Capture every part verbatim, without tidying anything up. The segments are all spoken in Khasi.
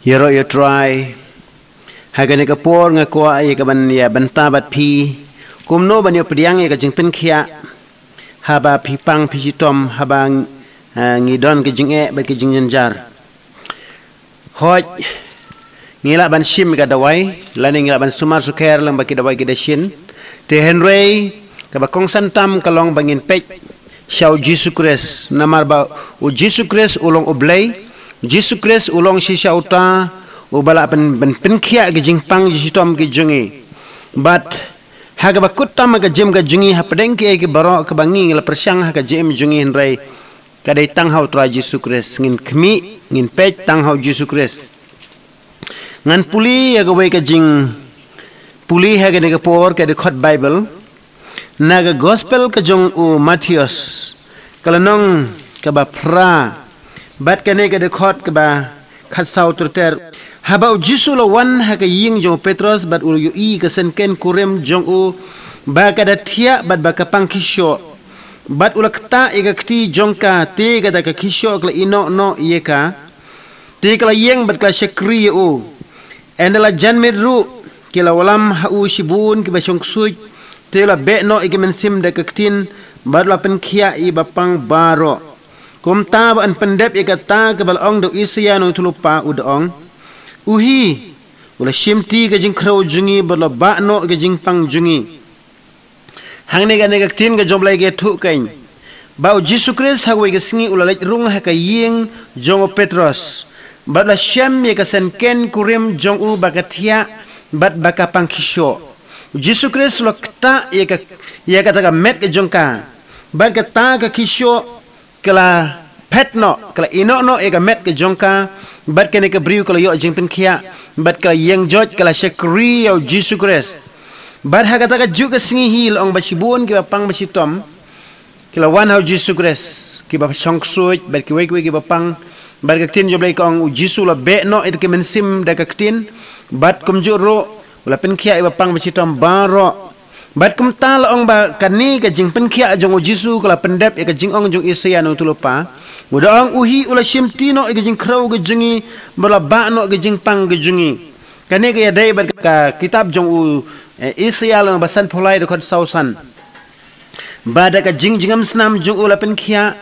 Ïaroh ïa u Trai. Ha kane ka por nga kwah ïa ka ban ïa bynta bad phi kumno ban ïa pdiang ïa ka jingpynkhiah haba phi pang phi shitom, haba, eh, ngi don ka jingeh bad ka jingjynjar. Hooid, ngi lah ban shim ka dawai lane ngi lah ban sumar sukher lang bad ki dawai ki dashin. Te hynrei kaba kongsan tam ka long ba ngin peit sha u Jisu Khrist, namar ba u Jisu Khrist u long u Blei, u Jisu Khrist u long shisha uta uba lah ban pynkhiah ka jingpang jingshitom ki jong ngi. Bad ha kaba kut tam ka jingim ka jong ngi hapdeng kiei kiei baroh kaba ngi la pyrshang ha ka jingim jong ngi, hynrei ka dei tang ha u Trai Jisu Khrist. Ngin khmih, ngin peit tang ha u Jisu Khrist. Ngan pule ïa kawei ka jingpule ha kane ka por, ka dkhot Baibl na ka Gospel ka jong u Mathaios, ka lynnong kaba phra, bad kane ka dkhot kaba khatsaw ter ter. Haba u Jisu u la wan ha ka ïing jong u Petros bad u la ïohi ka synkien kurim jong u ba ka da thiah bad ba ka pang khishoh, bad u la ktah ïa ka kti jong ka, te kata ka khishoh ka la ïehnoh noh ïa ka. Te ka la ïeng bad ka la shakri ïa u. Ynda la jan miet ruh, ki la wallam ha u shibun kiba shong ksuid. Te u la beh noh ïa ki mynsiem da ka ktien bad u la pynkhiah ïa ki bapang baroh. Kumta ba yn pyndep ïa kata kaba la ong da u Isaïah nongïathuhlypa, u da ong: U hi, u la shimti ka jingkhrew jong ngi bad u la bah noh ka jingpang jong ngi. Hangne kane ka ktien ka jong u Blei ka ïathuh kein ba u Jisu Khrist ha kawei ka sngi u la leit rung ha ka ïing jong u Petros, bad u la shem ïa ka synkien kurim jong u ba ka thiah bad ba ka pang khishoh. U Jisu Khrist u la ktah ïa ka, ïa kata ka met ka jong ka, bad kata ka khishoh ka la phet noh, ka la ïehnoh noh ïa ka met ka jong ka, bad kane ka briew ka la ïoh jingpynkhiah, bad ka la ïeng joit, ka la shakri ïa u Jisu Khrist. Bad ha kata kajuh ka sngi hi la ong ba shibun ki bapang bashitom ki la wan ha u Jisu Khrist, kiba shong ksuid bad kiwei kiwei ki bapang. Bad ka ktien jong u Blei ka ong u Jisu u la beh noh ïa ki mynsiem da ka ktien, bad kumjuh ruh u la pynkhiah ïa ki bapang bashitom baroh. Bad kumta la ong ba kane ka jingpynkhiah jong u Jisu ka la pyndep ïa ka jingong jong u Isaïah nongïathuhlypa, u da ong: U hi, u la shimti noh ïa ka jingkhrew ka jong ngi bad u la bah noh ïa ka jingpang ka jong ngi. Kane ka ïadei bad ka kitab jong u, eh, Isaïah lynnong ba sanphew lai, dkhot saw san. Ba da ka jingjngem snam jong u la pynkhiah,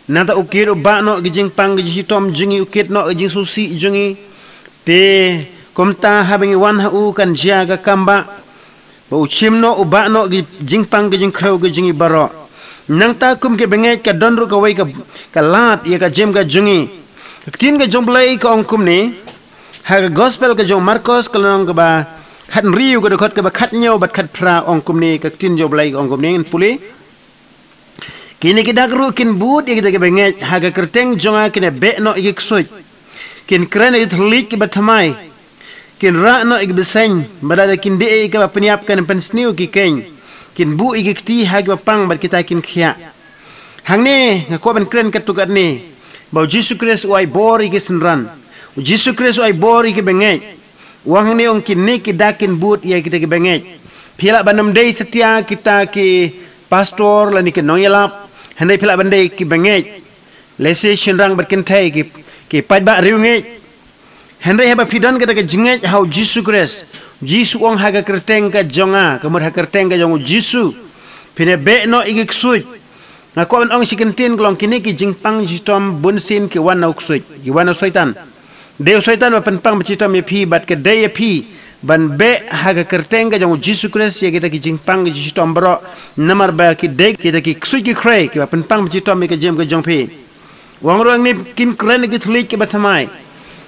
nangta u kit u bah noh ïa ka jingpang ka jingshitom jong ngi, u kit noh ïa ka jingsngewsih jong ngi. Te kumta haba ngi wan ha u kan jia ka kam ba ba u shim noh, u bah noh ïa ka jingpang ka jingkhrew ka jong ngi baroh. Nangta kum ki bangeit ka don ruh kawei ka, ka lad ïa ka jingim ka jong ngi. Ka ktien ka jong u Blei ka ong kumne ha ka Gospel ka jong u Markos, ka lynnong kaba khathynriew, ka dkhot kaba khathynñiew bad khatphra, ong kumne ka ktien jong u Blei ka ong kumne, ngan pule: Kine ki dak ruh kin bud ïa kita ki bangeit, ha ka kyrteng jong nga kin ïa beh noh ïa ki ksuid, kin kren ïa ki thylliej kiba thymmai, kin rah noh ïa ki bseiñ, bad lada kin dih ïa kaba pynïap kan pynsniew ïa ki keiñ, kin buh ïa ki kti ha ki bapang bad kita kin khiah. Hangne nga kwah ban kren katto katne ba u Jisu Khrist u ai bor ïa ki synran. U Jisu Khrist u ai bor ïa ki bangeit. U ong hangne, ong kine ki dak kin bud ïa kita ki bangeit. Phi lah ban ym dei satia kita ki pastor lane ki nongïalap, hynrei phi lah ban dei ki bangeit. Lehse shynrang bad kynthei, ki, ki paidbah riewngeit. Hynrei haba phi don kata ka jingngeit ha u Jisu Khrist, u Jisu u ong ha ka kyrteng ka jong nga, ka mut ha ka kyrteng ka jong u Jisu, phin ïa beh noh ïa ki ksuid. Nga kwah ban ong shi kyntien ka long, kine ki jingpang jingshitom bunsien ki wan na u ksuid, ki wan na u Soitan. Dei u Soitan ba pynpang pynjhitom ïa phi, bad ka dei ïa phi ban beh ha ka kyrteng ka jong u Jisu Khrist ïa kita ki jingpang jingshitom baroh, namar ba ki dei kita ki ksuid ki khrei kiba pynpang pynjhitom ïa ka jingim ka jong phi. U ong ruh hangne, kin kren ïa ki thylliej kiba thymmai.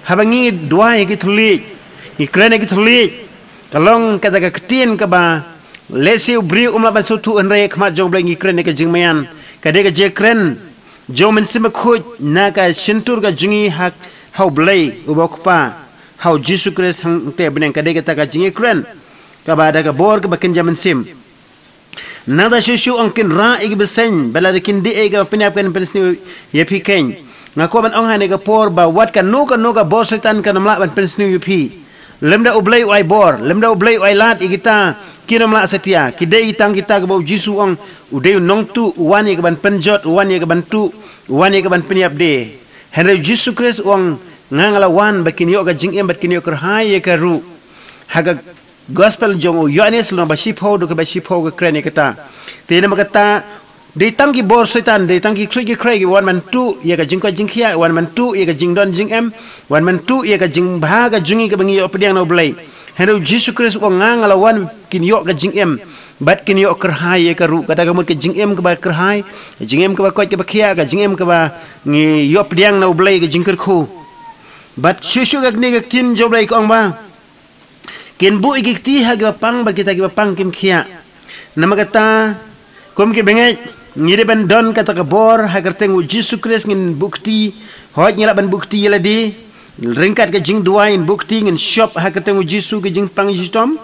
Haba ngi duwai ïa ki thylliej, ngi kren ïa ki thylliej, ka long kata ka ktien kaba lehse u briew um lah ban sngewthuh, hynrei ha khmat jong u Blei ngi kren ïa ka jingmaïan. Ka dei ka jingkren jong u Mynsiem Bakhuid na ka shyntur ka jong ngi ha, ha u Blei uba u Kpa, ha u Jisu Khrist hangtei ha bneng. Ka dei kata ka jingkren kaba da ka bor kaba kynja mynsiem. Nangta shuh shuh u ong, kin rah ïa ki bseiñ, bad lada kin dih ïa kaba pynïap kan pynsniew ïa phi keiñ. Nga kwah ban ong ha kane ka por ba wat kano kano ka bor Soitan kan ym lah ban pynsniew ïa phi. Lymda u Blei u ai bor, lymda u Blei u ai lad ïa kita, kin ym lah satia. Ki dei tang kita kaba u Jisu u ong, u dei u nongtuh, u wan ïa ka ban pynjot, u wan ïa ka ban tuh, u wan ïa ka ban pynïap de. Hynrei u Jisu Khrist u ong, nga nga la wan ba kin ïoh ka jingim bad kin ïoh kyrhai ïa ka ruh. Ha ka gospel jong u Ïoannis lynnong ba shiphew dkhot ba shiphew ka kren ïa kata. Te namar kata, dei tang ki bor Soitan, dei tang ki ksuid ki khrei ki wan ban tuh ïa ka jingkoit jingkhiah, wan ban tuh ïa ka jingdon jingem, wan ban tuh ïa ka jingbha ka jong ngi kaba ngi ïoh pdiang na u Blei. Hynrei u Jisu Khrist u ong nga nga la wan kin ïoh ka jingim bad kin ïoh kyrhai ïa ka ruh. Kata ka mut ka jingim kaba kyrhai, ka jingim kaba koit kaba khiah, ka jingim kaba ngi ïoh pdiang na u Blei ka jingkyrkhu. Bad shuh shuh ka kane ka ktien jong u Blei ka ong ba kin buh ïa ki kti ha kiba pang bad kita kiba pang kin khiah. Namar kata, kum ki bangeit, ngi dei ban don kata ka bor ha ka kyrteng u Jisu Khrist ngin buh kti. Hooid, ngi lah ban buh kti ïa lade ryngkat ka jingduwai, ngin buh kti, ngin shop ha ka kyrteng u Jisu ka jingpang shitom.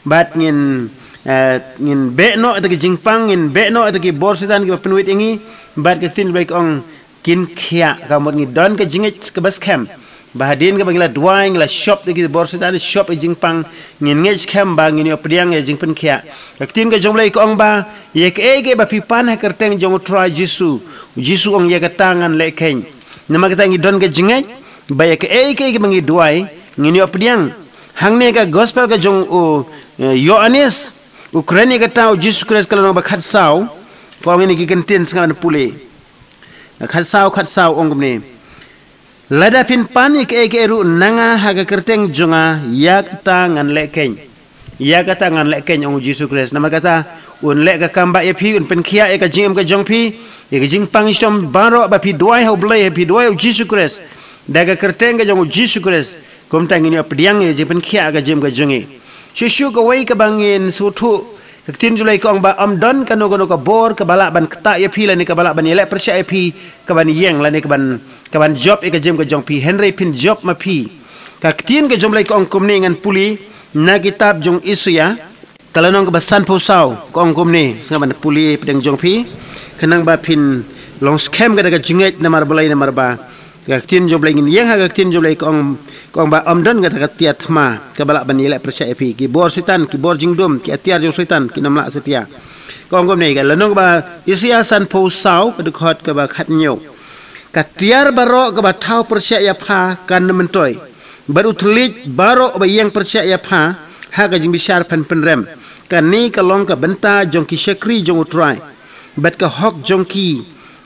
Bad ngin, eh, ngin beh noh ïa ka jingpang, ngin beh noh ïa ki bor Soitan kiba pynwit ïa ngi. Bad ka ktien Blei ka ong kin khiah, ka mut ngi don ka jingngeit kaba skhem ba hadien kaba ngi la duwai, ngi la shop ïa ki bor Soitan, shop ïa ka jingpang, ngin ngeit skhem ba ngin ïoh pdiang ïa ka jingpynkhiah. Ka ktien ka jong u Blei ka ong ba ïa kaei kaei ba phi pan ha ka kyrteng jong u Trai Jisu, u Jisu u ong ïa kata ngan leh keiñ. Namar kata ngi don ka jingngeit ba ïa kaei kaei kaba ngi duwai ngin ïoh pdiang. Hangne ka gospel ka jong u, eh, Ïoannis, u kren ïa kata, u Jisu Khrist, ka lynnong ba khatsaw, ka ong ïa kine ki kyntien, sngap ban pule. Khatsaw, khatsaw, ong kumne: Lada phin pan ïa kaei kaei ruh na nga ha ka kyrteng jong nga, ïa kata ngan leh keiñ. Ïa kata ngan leh keiñ, ong u Jisu Khrist. Namar kata, un leh ka kam ba ïa phi, un pynkhiah ïa ka jingim ka jong phi, ïa ka jingpang shitom baroh ba phi duwai ha u Blei, ha phi duwai ha u Jisu Khrist. Da ka kyrteng ka jong u Jisu Khrist, kumta ngin ïoh pdiang ïa ka jingpynkhiah ka jingim ka jong ngi. Shuh shuh kawei kaba ngin sngewthuh, ka ktien jong u Blei ka ong ba ym don kano kano ka bor kaba lah ban ktah ïa phi lane kaba lah ban ïaleh pyrshah ïa phi, kaban ïeng lane kaban, kaban jop ïa ka jingim ka jong phi, hynrei phin jop ma phi. Ka ktien ka jong u Blei ka ong kumne, ngan pule na kitab jong u Isaïah, ka lynnong kaba sanphew saw, ka ong kumne, sngap ban pule pdeng jong phi, khnang ba phin long skhem ka da ka jingngeit. Namar balei? Namar ba ka ktien jong u Blei, ngin ïeng ha ka ktien jong u Blei, ka ong, ka ong ba ym don kata ka tiar thma kaba lah ban ïaleh pyrshah ïa phi. Ki bor Soitan, ki bor jingdum, ki atiar jong Soitan kin ym lah satia. Ka ong kumne, ka lynnong kaba, Isaïah sanphew saw, ka dkhot kaba khathynñiew: Ka tiar baroh kaba thaw pyrshah ïa pha kan ym myntoi, bad u thylliej baroh ba ïeng pyrshah ïa pha ha ka jingbishar phan pynrem. Kane ka long ka bynta jong ki shakri jong u Trai, bad ka hok jong ki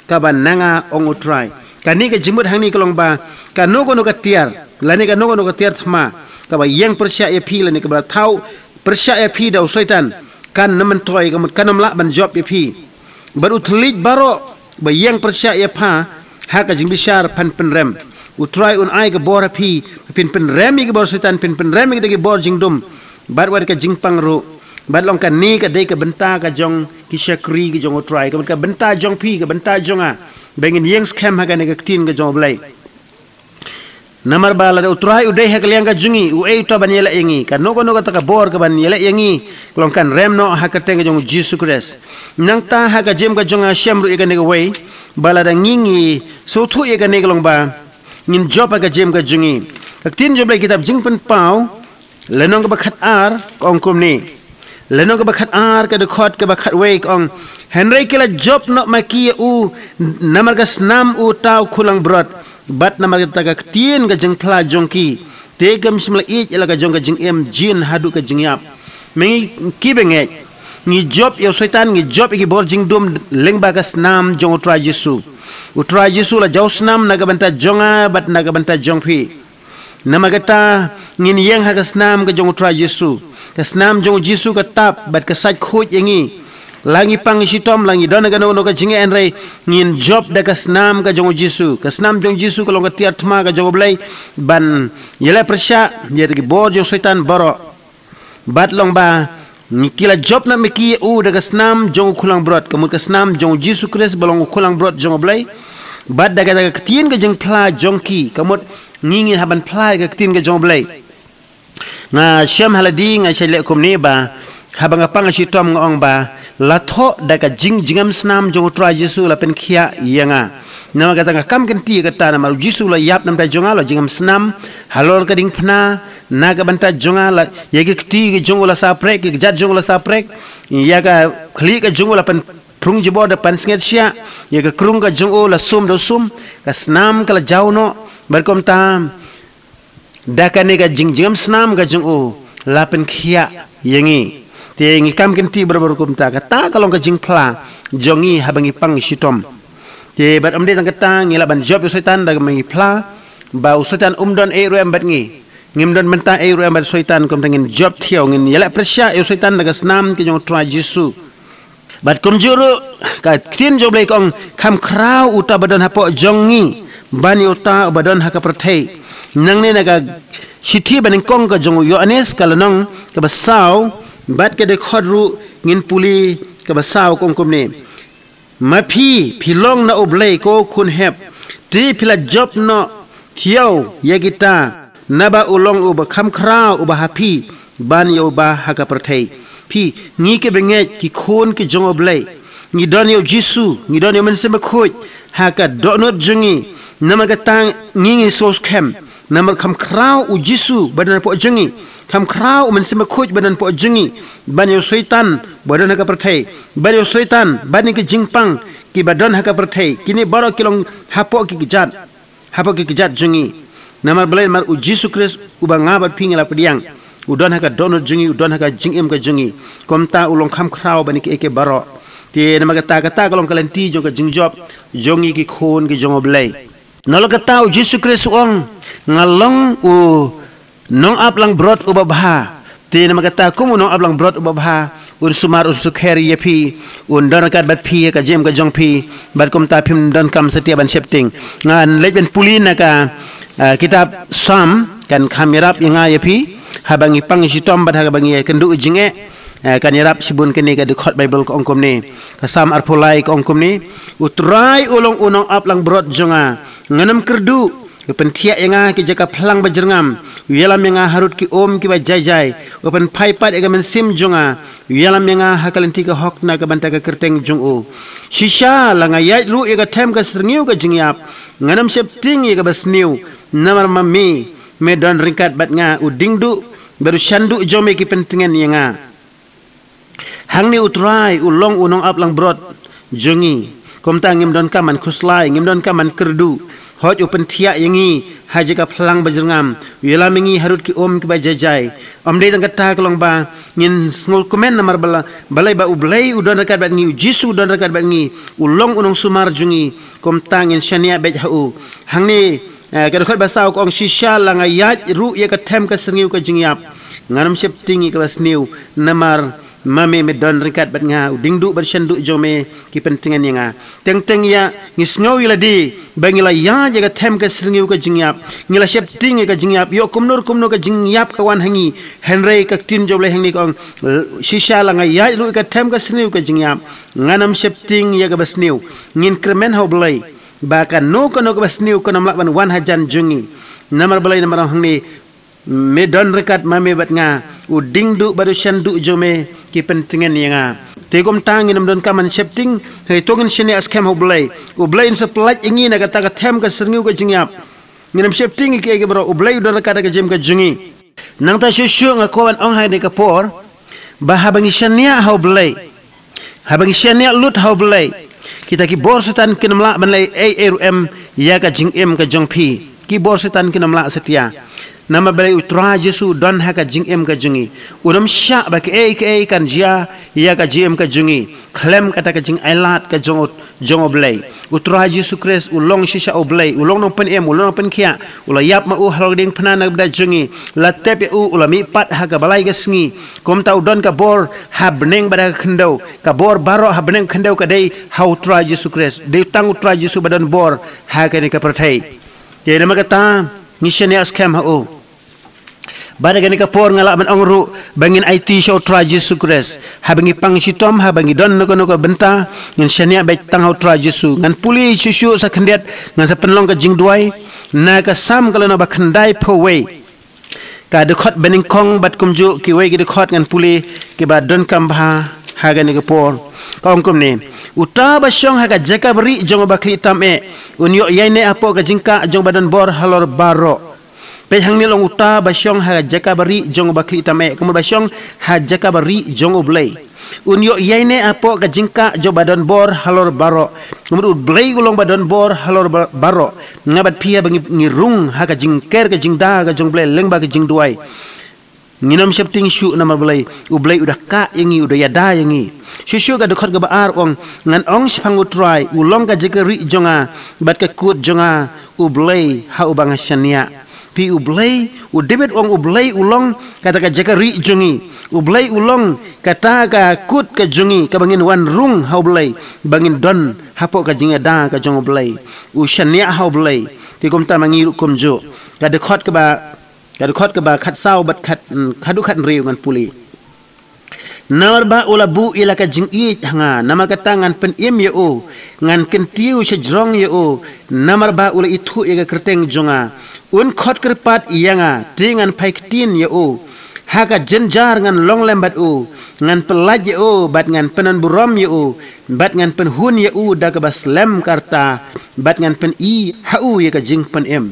kaba na nga, ong u Trai. Kane ka jingmut hangne ka long ba kano kano ka tiar lane kano kano ka tiar thma kaba ïeng pyrshah ïa phi lane kaba la thaw pyrshah ïa phi da u Soitan, kan ym myntoi, ka mut kan ym lah ban jop ïa phi. Bad u thylliej baroh ba ïeng pyrshah ïa pha ha ka jingbishar phan pynrem. U Trai un ai ka bor ha phi, phin pynrem ïa ki bor Soitan, phin pynrem ïa ki bor jingdum, bad wat ka jingpang ruh. Bad long kane ka dei ka bynta ka jong ki shakri ka jong u Trai, ka mut ka bynta jong phi, ka bynta jong nga, ba ngin ïeng skhem ha kane ka ktien ka jong u Blei. Namar ba lada u Trai u dei ha ka liang ka jong ngi, uei uta ban ïaleh ïa ngi? Kano kano kata ka bor kaban ïaleh ïa ngi, ka long kan rem noh ha ka kyrteng ka jong u Jisu Khrist. Nangta ha ka jingim ka jong nga, shem ruh ïa kane kawei, ba lada ngi, ngi sngewthuh ïa kane, ka long ba ngin jop ha ka jingim ka jong ngi. Ka ktien jong u Blei, kitab Jingpynpaw, lynnong kaba khatar, ka ong kumne. Lynnong kaba khatar, ka dkhot kaba khatwei, ka ong: Hynrei ki la jop noh ma ki ïa u namar ka snam uta u khunlangbrot, bad namar kata ka ktien ka jingphla jong ki, te kim shym la ïeit ïa la ka jong ka jingim jin haduh ka jingïap. Me ngi ki bangeit, ngi jop ïa u Soitan, ngi jop ïa ki bor jingdum lyngba ka snam jong u Trai Jisu. U Trai Jisu u la jaw snam na ka bynta jong nga bad na ka bynta jong phi. Namar kata, ngin ïeng ha ka snam ka jong u Trai Jisu. Ka snam jong u Jisu ka tap bad ka sait khuid ïa ngi. La ngi pang shitom, la ngi don ha kano kano ka jingeh, hynrei ngin jop da ka snam ka jong u Jisu. Ka snam jong u Jisu ka long ka tiar thma ka jong u Blei ban ïaleh pyrshah ïa ki bor jong u Soitan baroh. Bad long ba ngi, ki la jop noh ma ki ïa u da ka snam jong u khunlangbrot, ka mut ka snam jong u Jisu Khrist ba long u khunlangbrot jong u Blei. Bad da kata ka ktien ka jingphla jong ki, ka mut ngi, ngi hap ban phla ïa ka ktien ka jong u Blei. Nga shem ha lade, nga shait leh kumne ba haba nga pang shitom nga ong ba la thoh da ka jing, jingem snam jong u Trai Jisu la pynkhiah ïa nga. Namar kata nga kam kynti ïa kata, namar u Jisu u la ïap na ka bynta jong nga, u la jingem snam halor ka diengphna na ka bynta jong nga, la, ïa ki kti ki jong u la saprek, ki kjat jong u la saprek, ïa ka khlieh ka jong u la pynprung jubor da pansngiat shiah, ïa ka krung ka jong u la sum da u sum, ka snam ka la jaw noh, bad kumta Da kane ka jingjngem snam ka jong u la pynkhiah ïa ngi. Te ngi kam kynti barabor kumta, kata ka long ka jingphla jong ngi haba ngi pang shitom. Te bad ym dei tang kata, ngi lah ban jop ïa u Soitan da kaba ngi phla ba u Soitan um don ei ruh em bad ngi. Ngim don bynta ei ruh em bad u Soitan, kumta ngin jop thiaw, ngin ïaleh pyrshah ïa u Soitan da ka snam ka jong u Trai Jisu. Bad kumjuh ruh ka ktien jong u Blei ka ong, kham khraw uta ba don hapoh jong ngi ban ïa uta uba don ha ka pyrthei. Nangne na ka shithi banyngkong ka jong u Ïoannis ka lynnong kaba saw bad ka dkhot ruh ngin pule kaba saw, ka ong kumne: Ma phi, phi long na u Blei ko khun hep, te phi la jop noh thiaw ïa kita, naba u long uba kham khraw uba ha phi ban ïa uba ha ka pyrthei. Phi, ngi kiba ngeit, ki khun ki jong u Blei, ngi don ïa u Jisu, ngi don ïa u Mynsiem Bakhuid ha ka dohnud jong ngi. Namar kata ngi ngi sngewskhem, namar kham khraw u Jisu ba don hapoh jong ngi, kham khraw u Mynsiem Bakhuid ba don hapoh jong ngi ban ïa u Soitan ba don ha ka pyrthei, ban ïa u Soitan bad ïa ki jingpang kiba don ha ka pyrthei. Kine baroh ki long hapoh ki kjat, hapoh ki kjat jong ngi. Namar balei? Namar u Jisu Khrist uba nga bad phi ngi la pdiang, u don ha ka dohnud jong ngi, u don ha ka jingim ka jong ngi. Kumta u long kham khraw ban ïa kiei kiei baroh. Te namar kata, kata ka long ka lynti jong ka jingjop jong ngi ki khun ki jong u Blei. Nalor kata u Jisu Khrist u ong, nga long u nongap langbrot uba bha. Te namar kata kum u nongap langbrot uba bha, un sumar un sukher ïa phi, un don ryngkat bad phi ha ka jingim ka jong phi, bad kumta phim donkam satia ban sheptieng. Ngan leit ban pule na ka, ah, kitab Salm, kan kham ïarap ïa nga ïa phi haba ngi pang shitom bad haba ngi ïakynduh jingeh. Eh, kan ïarap shibun kane ka dkhot Baibl, ka ong kumne. Ka Salm arphew lai ka ong kumne: U Trai u long u nongap langbrot jong nga, ngan ym kyrduh. U pynthiah ïa nga ha ki jaka phlang bajyrngam, u ïalam ïa nga harud ki um kiba jai jai. U pynphai pat ïa ka mynsiem jong nga, u ïalam ïa nga ha ka lynti ka hok na ka bynta ka kyrteng jong u. Shisha la nga ïaid ruh ïa ka them ka syrngiew ka jingïap, ngan ym sheptieng ïa kaba sniew, namar ma me, me don ryngkat bad nga, u diengduh bad u shanduh jong me ki pyntngen ïa nga. Hangne U Trai u long u nongap langbrot jong ngi. Kumta ngim donkam ban khuslai, ngim donkam ban kyrduh. Hooid, u pynthiah ïa ngi ha jaka phlang bajyrngam, u ïalam ïa ngi harud ki um kiba jai jai. Ym dei tang kata, ka long ba ngin sngewkmen namar ba la, balei? Ba U Blei u don ryngkat bad ngi, u Jisu u don ryngkat bad ngi, u long u nongsumar jong ngi. Kumta ngin shaniah beit ha u. Hangne, eh, ka dkhot ba saw ka ong: Shisha la nga ïaid ruh ïa ka them ka syrngiew ka jingïap, ngan ym sheptieng ïa kaba sniew, namar ma me, me don ryngkat bad nga, u diengduh bad u shanduh jong me ki pyntngen ïa nga. Teng teng ïa ngi sngew ïa lade ba ngi la ïaid ïa ka them ka syrngiew ka jingïap, ngi la sheptieng ïa ka jingïap, ïoh kumno kumno ka jingïap ka wan ha ngi. Hynrei ka ktien jong U Blei hangne ka ong, shisha la nga ïaid ruh ïa ka them ka syrngiew ka jingïap, ngan ym sheptieng ïa kaba sniew. Ngin kyrmen ha U Blei ba kano kano kaba sniew kan ym lah ban wan hajan jong ngi. Namar balei? Namar hangne, me don ryngkat ma me bad nga, u diengduh bad u shanduh jong me ki pyntngen ïa nga. Te kumta ngin ym donkam ban sheptieng, hynrei to ngin shaniah skhem ha U Blei. U Blei un sa pyllait ïa ngi na kata ka them ka syrngiew ka jingïap. Ngin ym sheptieng ïa kiei kiei baroh, U Blei u don ryngkat ha ka jingim ka jong ngi. Nangta shuh shuh nga kwah ban ong ha kane ka por ba haba ngi shaniah ha U Blei, haba ngi shaniah lut ha U Blei, kita ki bor Soitan kin ym lah ban leh ei ei ruh em ïa ka jingim ka jong phi. Ki bor Soitan kin ym lah satia. Namar balei? U Trai Jisu u don ha ka jingim ka jong ngi. Un ym shah ba kaei kaei kan jia ïa ka jingim ka jong ngi khlem kata ka jingailad ka jong u, jong U Blei. U Trai Jisu Khrist u long shisha U Blei, u long Nongpynim, u long Nongpynkhiah. U la ïap ma u halor ka diengphna na ka bynta jong ngi, la tep ïa u, u la mihpat ha kaba lai ka sngi. Kumta u don ka bor ha bneng bad ha ka khyndew. Ka bor baroh ha bneng khyndew ka dei ha U Trai Jisu Khrist. Dei tang U Trai Jisu ba don bor ha kane ka pyrthei. Te namar kata ngi shaniah skhem ha u. Bad ha kane ka por nga lah ban ong ruh ba ngin aiti sha U Trai Jisu Khrist. Haba ngi pang shitom, haba ngi don na kano kano ka bynta, ngin shaniah beit tang ha U Trai Jisu. Ngan pule shuh shuh sa khyndiat, ngan sa pynlong ka jingduwai na ka Salm ka lynnong ba khyndai phew wei, ka dkhot banyngkong bad kumjuh kiwei ki dkhot ngan pule kiba donkam bha ha kane ka por. Ka ong kumne: Uta ba shong ha ka jaka barieh jong u Bakhlieh tam eh, un ïoh ïaineh hapoh ka jingkah jong u Badonbor halor baroh. Peit hangne, long uta ba shong ha jaka barieh jong u Bakhlieh tam eh, ka mut ba shong ha jaka barieh jong U Blei. Un ïoh ïaineh hapoh ka jingkah jong ba don bor halor baroh. Namar U Blei u long ba don bor halor ba-, baroh. Nga bad phi haba ngi, ngi rung ha ka jingker ka jingda ka jong U Blei lyngba ka jingduwai, ngin ym sheptieng shuh namar balei? U Blei u da kah ïa ngi, u da ïada ïa ngi. Shuh shuh ka dkhot kaba ar ong, ngan ong shaphang U Trai, u long ka jaka rieh jong nga bad ka kut jong nga, U Blei ha uba nga shaniah. Phi, U Blei, u David u ong U Blei u long kata ka jaka rieh jong ngi. U Blei u long kata ka kut ka jong ngi, kaba ngin wan rung ha U Blei, ba ngin don hapoh ka jingïada ka jong U Blei. U shaniah ha U Blei. Te kumta ma ngi ruh kumjuh. Ka dkhot kaba, ka dkhot kaba khatsaw bad khat, mm, khatduh khathynriew ngan pule. Namar ba u la buh ïa la ka jingïeit ha nga, namar kata ngan pynim ïa u, ngan kyntiew sha jrong ïa u, namar ba u la ithuh ïa ka kyrteng jong nga. Un khot kyrpad ïa nga, te ngan phai ktien ïa u. Ha ka jynjar ngan long lem bad u, ngan pyllait ïa u, bad ngan pyndon burom ïa u, bad ngan pynhun ïa u da kaba slem ka rta, bad ngan pyni ha u ïa ka jingpynim.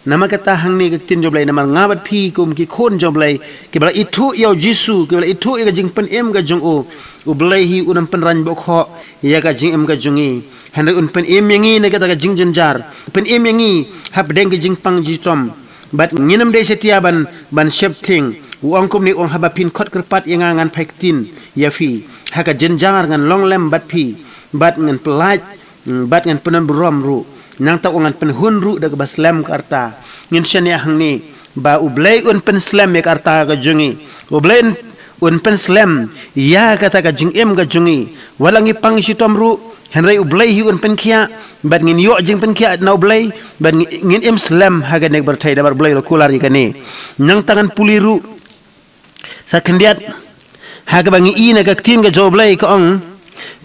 Namar kata hangne ka ktien jong U Blei, namar nga bad phi kum ki khun jong U Blei, kiba la ithuh ïa U Jisu, kiba la ithuh ïa ka jingpynim ka jong u, U Blei hi un ym pynrang bok hok ïa ka jingim ka jong ngi. Hynrei un pynim ïa ngi na kata ka jingjynjar, pynim ïa ngi hapdeng ka jingpang jitom. Bad ngin ym dei satia ban, ban sheptieng. U ong kumne, u ong haba phin khot kyrpad ïa nga ngan phai ktien ïa phi. Ha ka jynjar ngan long lem bad phi. Bad ngan pyllait, mm, bad ngan pyndon burom ruh. Nangta u ong ngan pynhun ruh da kaba slem ka rta. Ngin shaniah hangne ba U Blei un pynslem ïa ka rta ka jong ngi. U Blei un, un pynslem ïa kata ka jingim ka jong ngi. Wat la ngi pang shitom ruh, hynrei U Blei hi un pynkhiah, bad ngin ïoh jingpynkhiah na U Blei, bad ngi, ngin im slem ha kane ka pyrthei namar U Blei u la kular ïa kane. Nangta ngan pule ruh sa khyndiat ha kaba ngi i na ka ktien ka jong U Blei ka ong,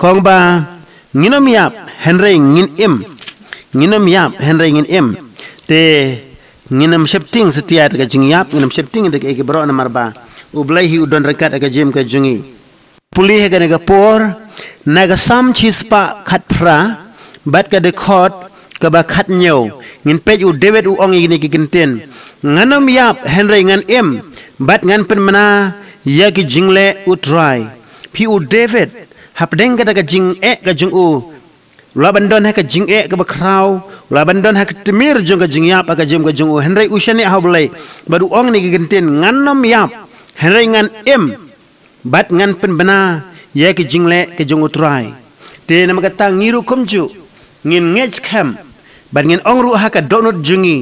ka ong ba ngin ym ïap hynrei ngin im. Ngin ym ïap hynrei ngin im. Te ngin ym sheptieng satia da ka jingïap, ngin ym sheptieng da kaei kaei baroh namar ba U Blei hi u don ryngkat ha ka jingim ka jong ngi. Pule ha kane ka por, na ka Salm shispah khatphra, bad ka dkhot kaba khathynñiew, ngin peit U David u ong ïa kine ki kyntien. Ngan ym ïap hynrei ngan im, bad ngan pynbna ïa ki jingleh U Trai. Phi, U David, hapdeng kata ka jingeh ka jong u, u lah ban don ha ka jingeh kaba khraw, u lah ban don ha ka tmier jong ka jingïap ha ka jingim ka jong u, hynrei u shaniah ha U Blei, bad u ong ïa kine ki kyntien, ngan ym ïap hynrei ngan im, bad ngan pynbna ïa ki jingleh ka jong U Trai. Te namar kata ngi ruh kumjuh ngin ngeit skhem, bad ngin ong ruh ha ka dohnud jong ngi,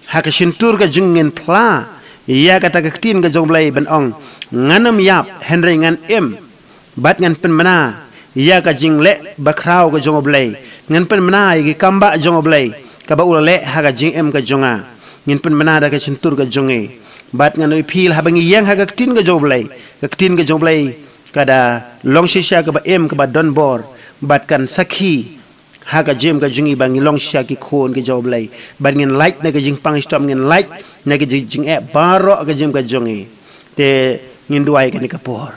ha ka shyntur ka jong ngi ngin phla ïa kata ka ktien ka jong U Blei ban ong, ngan ym ïap hynrei ngan im, bad ngan pynbna ïa ka jingleh bakhraw ka jong U Blei. Ngan pynbna ïa ki kambah jong U Blei, kaba u la leh ha ka jingim ka jong nga. Ngin pynbna da ka shyntur ka jong ngi. Bad ngan ong ïa phi, haba ngi ïeng ha ka ktien ka jong U Blei, ka ktien ka jong U Blei ka da long shisha kaba im, kaba don bor, bad kan sakhi ha ka jingim ka jong ngi ba ngi long shisha ki khun ki jong U Blei. Bad ngin lait na ka jingpang shitom, ngin lait na ka jing, jingeh baroh ha ka jingim ka jong ngi. Te ngin duwai kane ka por.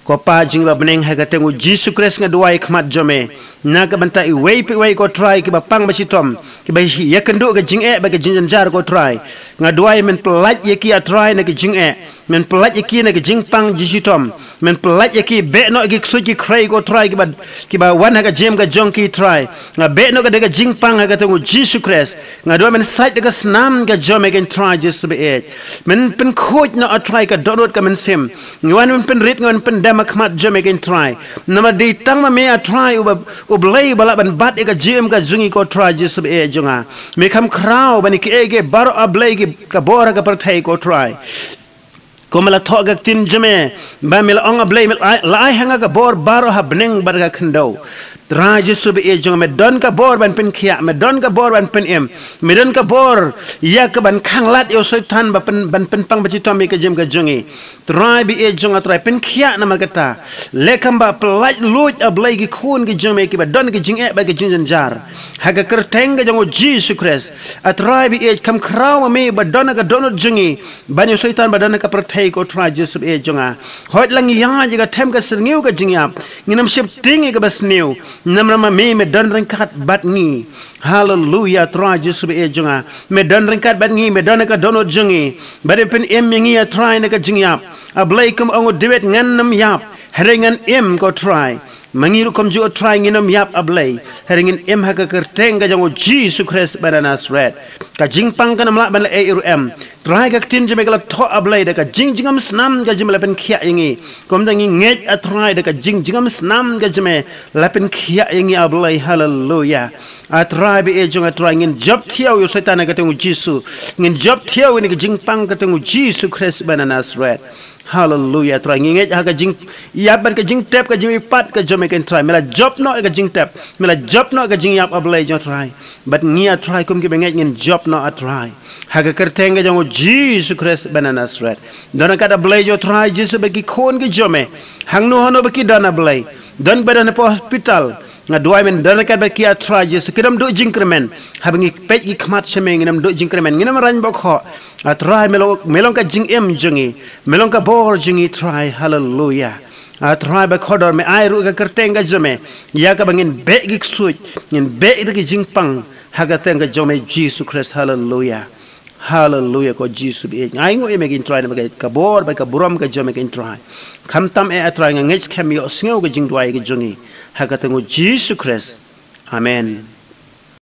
Ko Pa jong ngi ba bneng, ha ka kyrteng U Jisu Khrist nga duwai khmat jong me, na ka bynta iwei pa iwei ko Trai kiba pang ba shitom, kiba ïakynduh ka jingeh bad ka jingjynjar ko Trai. Nga duwai men pyllait ïa ki, ah Trai, na ka jingeh. Men pyllait ïa ki na ka jingpang jingshitom. Men pyllait ïa ki, beh noh ïa ki ksuid ki khrei ko Trai kiba, kiba wan ha ka jingim ka jong ki Trai. Nga beh noh ka da ka jingpang ha ka kyrteng U Jisu Khrist. Nga duwai men sait da ka snam ka jong me ko Trai Jisu ba ïeit. Men pynkhuid noh, ah Trai, ka dohnud ka mynsiem. Ngi wan men pynrit, ngi wan pyndem ha khmat jong me ko Trai. Namar dei tang ma me, ah Trai, uba, U Blei uba lah ban bat ïa ka jingim ka jong ngi ko Trai Jisu ba ïeit jong nga. Me kham khraw ban ïa kiei kiei baroh, ah Blei, ki, ka bor ha ka pyrthei ko Trai. Kumba la thoh ka ktien jong me, ba me la ong, ah Blei, me la ai, la ai ha nga ka bor baroh ha bneng bad ha ka khyndew. Trai Jisu ba ïeit jong nga, me don ka bor ban pynkhiah, me don ka bor ban pynim, me don ka bor ïa ka ban khanglad ïa u Soitan ba pyn, ban pynpang ba shitom ïa ka jingim ka jong ngi. Trai ba ïeit jong nga, Trai pynkhiah namar kata. Leh kumba pyllait luid, ah Blei, ki khun ki jong me kiba don ki jingeh bad ki jingjynjar. Ha ka kyrteng ka jong U Jisu Khrist. Ah Trai ba ïeit, kham khraw ma me ba don ha ka dohnud jong ngi, ban ïa u Soitan ba don ha ka pyrthei ko Trai Jisu ba ïeit jong nga. Hooid la ngi ïaid ïa ka them ka syrngiew ka jingïap, ngin ym sheptieng ïa kaba sniew. Namar ma me, me don ryngkat bad ngi. Haleluia, Trai Jisu ba ïeit jong nga. Me don ryngkat bad ngi, me don ha ka dohnud jong ngi. Bad me pynim ïa ngi, ah Trai, na ka jingïap. Ah Blei, kum ong u David, ngan ym ïap Hynrei ngan im ko Trai. Ma ngi ruh kumjuh Trai ngin ym ïap A Blei. Hynrei ngin im ha ka kyrteng ka jong u Jisu Khrist ba na Nasareth. Ka jingpang kan ym lah ban leh ei ei ruh em. Trai ka ktien jong me ka la thoh A Blei da ka jingjngem snam ka jong me la pynkhiah ïa ngi. Kumta ngi ngeit A Trai da ka jingjngem snam ka jong me la pynkhiah ïa ngi A Blei. Haleluya. A Trai ba ïeit jong nga Trai ngin jop thiaw ïa u Soitan ha ka kyrteng u Jisu. Ngin jop thiaw ïa ka jingpang ha ka kyrteng u Jisu Khrist ba na Nasareth. Haleluya Trai ngi ngeit ha ka jingïap bad ka jingtep ka jingmihpat ka jong me ko Trai. Me la jop noh ïa ka jingtep. Me la jop noh ïa ka jingïap A Blei jong Trai. Bad ngi A Trai kum kiba ngeit ngin jop noh A Trai. Ha ka kyrteng ka jong u Jisu Khrist ba na Nasareth. Don ryngkat A Blei jong Trai Jisu bad ki khun ki jong me. Hangno hangno ba ki don A Blei. Don ba don hapoh hospital. Nga duwai men don ryngkat bad ki A Trai Jisu. Kin ym duh jingkyrmen. Haba ngi peit ki khmat sha me ngin ym duh jingkyrmen. Ngin ym rang bok ho. A Trai me long, me long ka jingim jong ngi. Me long ka bor jong ngi Trai. Haleluya. A Trai ba kordor me ai ruh ka kyrteng ka jong me. Ïa kaba ngin beh ki ksuid. Ngin beh ïa ki jingpang. Ha ka kyrteng ka jong me Jisu Khrist. Haleluya. Haleluya ko Jisu ba ïeit. Nga ainguh ïa me ko Trai namar ka bor bad ka burom ka jong me ko Trai. Khamtam eh A Trai nga ngeit skhem ïohsngew ka jingduwai ka jong ngi. Ha ka kyrteng u Jisu Khrist. Amen.